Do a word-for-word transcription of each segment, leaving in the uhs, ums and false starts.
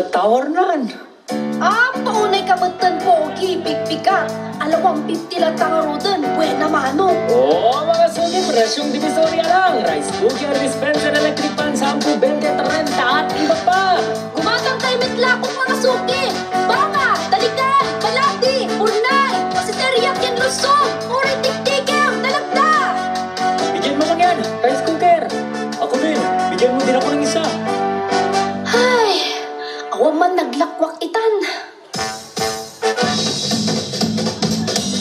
Tower nan. Ah, paunay ka metten, pogi, bigbigat. Ala one fifty latta ngaruden, buena mano. Oo, mga suki, presyong Divisoria lang. Rice cooker, dispenser, electric fan, shampoo, bente, trenta, at iba pa. Gumatang kayo met laeng, mga suki. Banga, talikan, balati, burnay, pasiteria, ken lusog, uray tiktikem, talagda. Bigyan mo lang yan, rice cooker. Ako din, bigyan mo din ako ng isa. Ay, awan man naglakwak itan.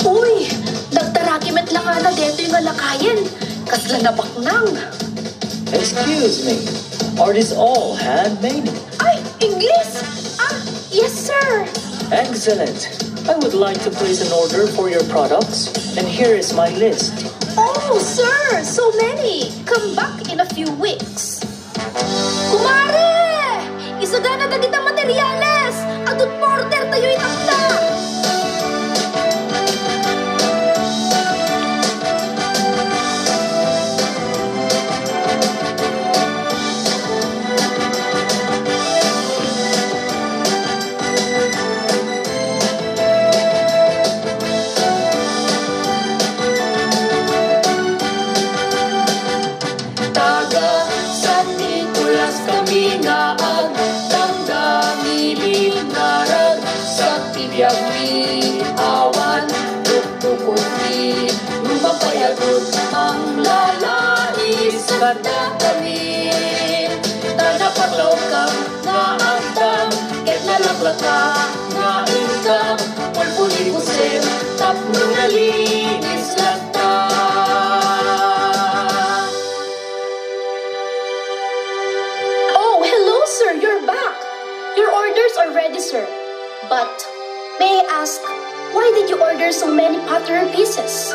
Uy, nagtaraki met la ngana detoy nga lakayen. Kasla nabaknang. Excuse me, are these all handmade? Ay, English? Ah, yes, sir. Excellent. I would like to place an order for your products, and here is my list. Oh, sir, so many. Come back in a few weeks. Kumare! Isagana dagita materiales! Adun pa order tayo inakta! Taga San Nicolas kami nga agtangda, milingarag sa piniagmi, awan tuktukotmi, no mapayagot manglalais kadakami. Ta napatawkam nga agdam, ket nalaklaka nga inkam, pulpuli ko, sir, tapno nalinis latta. Oh, hello, sir. You're back. Your orders are ready, sir. But may I ask, why did you order so many pottery pieces?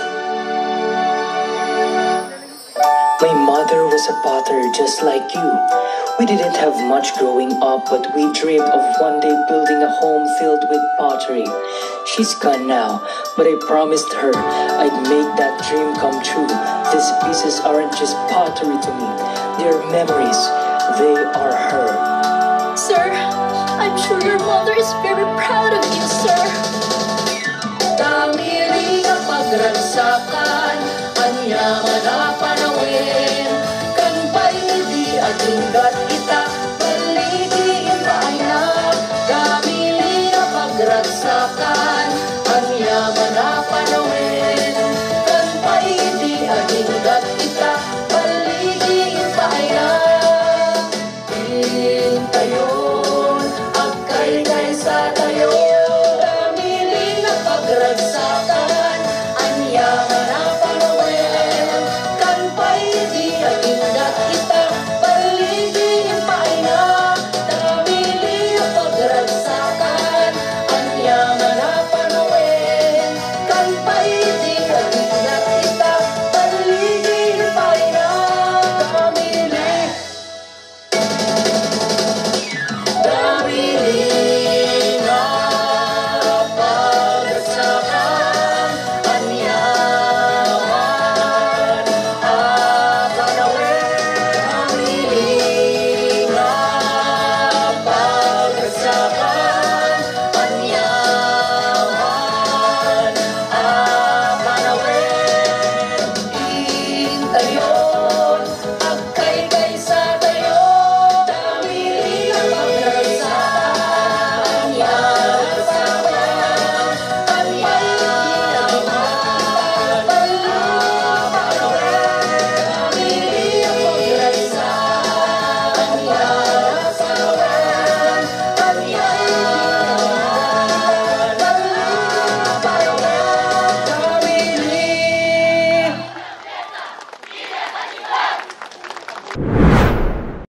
My mother was a potter just like you. We didn't have much growing up, but we dreamed of one day building a home filled with pottery. She's gone now, but I promised her I'd make that dream come true. These pieces aren't just pottery to me, they're memories. They are her. Sir, I'm sure your mother is very proud of you, sir. Kami rin ang pagragsakan, anya man